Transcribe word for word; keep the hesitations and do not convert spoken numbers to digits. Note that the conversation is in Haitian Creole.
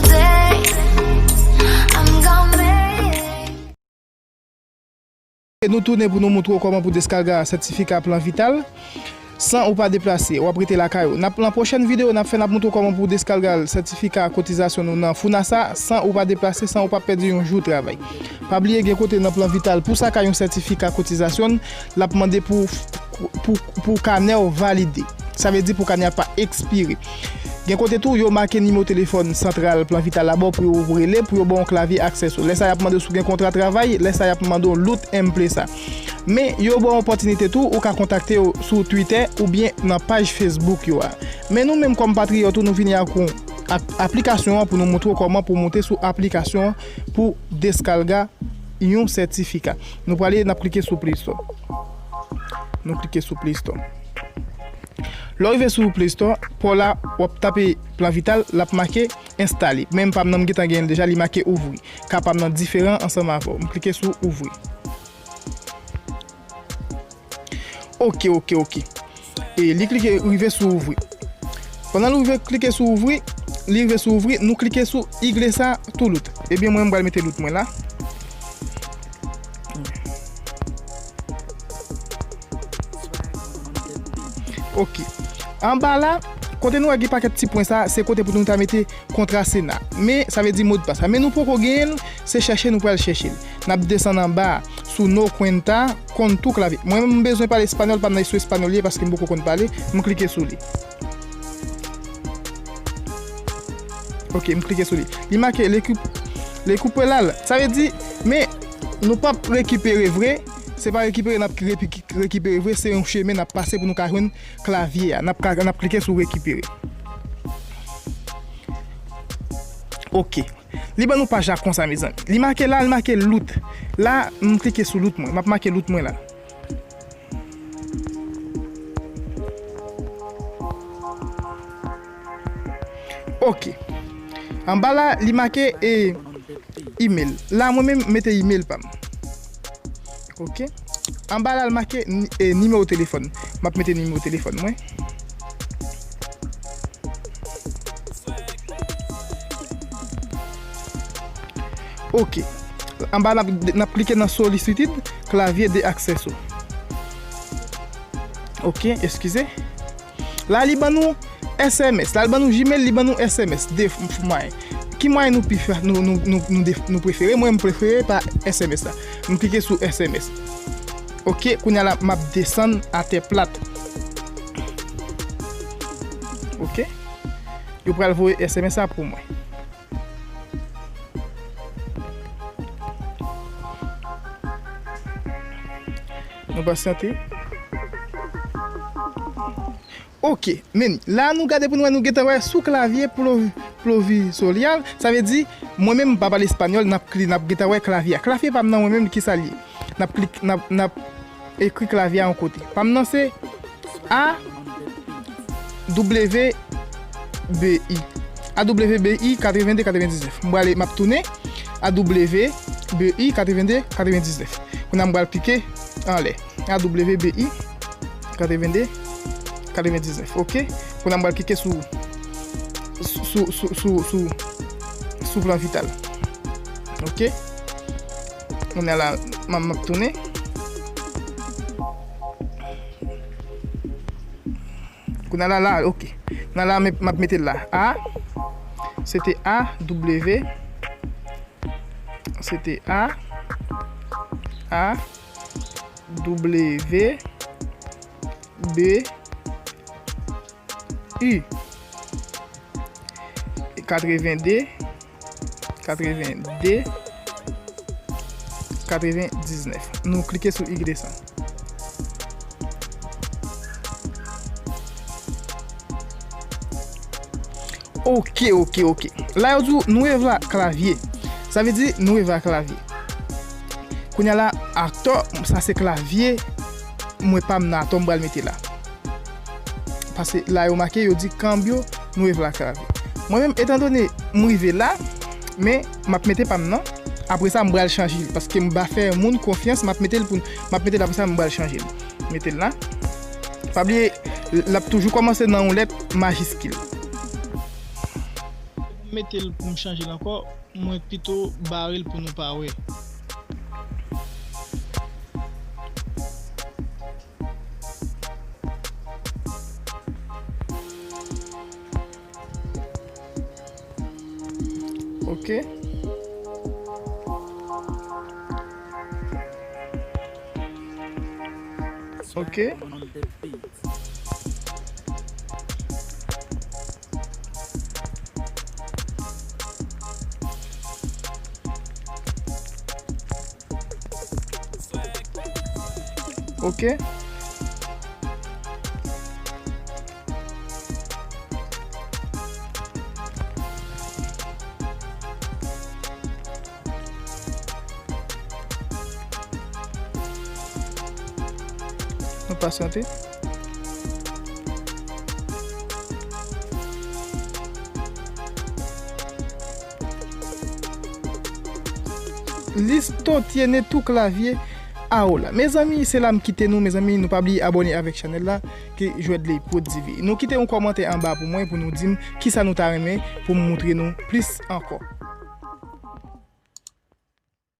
Day, I'm gonna make it. E nou tounen pou nou moutre w kòman pou deskalga sètifika Plan Vital san ou pa deplase. W ap rete lakay ou. N ap, nan pwochèn videyo n ap fè, n ap moutre w kòman pou w deskalga sètifika kotizasyon nou nan Founasa san ou pa deplase, san ou pa pèdi yon jou travay. Pa bliye, gen kote nan Plan Vital, pou sa ka yon sètifika kotizasyon, l ap mande pou, pou, pou kanè w valide. Sa vle di pou kanè a pa ekspire. Gen kote tou, yo make nimewo telefòn santral Plan Vital la ba w pou yo rele, pou yo ba w yon klavye Access. Lè sa, y ap mande w si w gen kontra travay, lè sa, y ap mande w loot M P sa. Men, yo ba w opòtinite tou, ou ka kontakte yo sou Twitter oubyen nan paj Facebook yo a. Men nou menm kòm patriyòt ou, nou vini ak yon ap-, aplikasyon an pou nou moutre w kòman pou w moute sou aplikasyon an pou deskalga yon sètifika. Nou prale, n ap klike sou Play Store. Nou klike sou Play Store. Lè w rive sou Play Store, pa w la, w ap tape Plan Vital, l ap make enstale. Men pa m nan, m gentan genyen l deja, li make ouvri. Ka pa m nan diferan ansanm avè w. M klike sou ouvri. Ok, ok, ok. E li klike, rive sou ouvri. Pandan l rive klike sou ouvri, li rive sou ouvri, nou klike sou igle sa tou loot. Ebyen, mwen, m pral mete loot mwen la. Ok. Anba la, kote nou wè gen pakèt ti pwen sa, se kote pou nou ta mete kontra Sena. Men, sa vle di modpas la. Men nou poko genyen l, se chèche nou pral chèche l. N ap desann anba sou No Cuenta con tu Clave. Mwen menm m bezwen pale espanyòl, pa m nan sou espanyòl ye paske m poko konn pale. M klike sou li. Ok, m klike sou li. Li make recu-, recuperar. Sa vle di, men nou p ap rekipere vre. Se pa rekipere n ap repi-, rekipere vre, se yon chemen n ap pase pou nou ka jwenn klavye a. N ap ka, n ap klike sou rekipere. Ok. Li ban nou paj la konsa, mezanmi. Li make la, li make loot. La, m klike sou loot mwen. M ap make loot mwen la. Ok. Anba la, li make, e, email. La, mwen menm, m mete email pa m. Ok. Anba la, l make ni-, e, nimewo telefòn. M ap mete nimewo telefòn mwen. Ok. Anba, n ap, n ap klike nan solicitud clavier de acceso. Ok, eskize. La, li ban nou S M S. La, li ban nou Gmail, li ban nou S M S. De f-, mwayen. Ki mwayen nou pi fè, nou, nou, nou, nou, de, nou prefere? Mwen, m prefere pa S M S la. M klike sou S M S. Ok, kounye a la, m ap desann atè plat. Ok. Yo pral voye S M S la pou mwen. Nou pasyante. Ok, men la nou gade pou nou wè, nou gentan wè sou klavye plovi-, plovisoryal, sa vle di, mwen menm m pa pale espanyòl, n ap kli-, n ap gentan wè klavye a. Klavye pa m nan mwen menm, kisa l ye? N ap klik, n ap, n ap ekri klavye a yon kote. Pa m nan se A W B I. A W B I katrevennde katrevendiznèf. M prale, m ap tounen. A W B I katrevennde katrevendiznèf. Kounye a m pral klike anlè. A W B I katrevennde katrevendiznèf. Ok. Kounye a m pral klike sou, sou, sou, sou, sou, sou, sou Plan Vital. Ok. Kounye a la, m, m ap tounen. Kounye a la, la, ok. Kounye a la, m, m ap mete l la. A, se te A W, se te A, A W B I. Katrevennde, katrevennde, katrevendiznèf. Nou klike sou igle sa. Ok, ok, ok. La, yo di w nou rive a klavye. Sa vle di nou rive a klavye. Kounye a la, atò, sa se klavye mwen pa m nan, atò m pral mete la. Paske la yo make, yo di cambio, nou rive a klavye. Mwen menm, etandone m rive la, men m ap mete pa m nan. Apre sa, m pral chanje l. Paske m pa fè moun konfyans, m ap mete l pou, m ap mete l apre sa, m pral chanje l. Mete l la. Pa bliye, l ap toujou kòmanse nan yon lèt majiskil. mete l pou m chanje l ankò, mwen pito bare l pou nou pa wè. Ok. Ok. Ok. Nou pasyante. Listo tiene tu clavier ahora. Mezanmi, se la m kite nou, mezanmi, nou pa bliye abòne avèk chanèl la, ke Jwèt Ley Prod T V. Nou kite yon kòmantè anba pou mwen, pou nou di m kisa nou ta renmen pou m moutre nou plis ankò.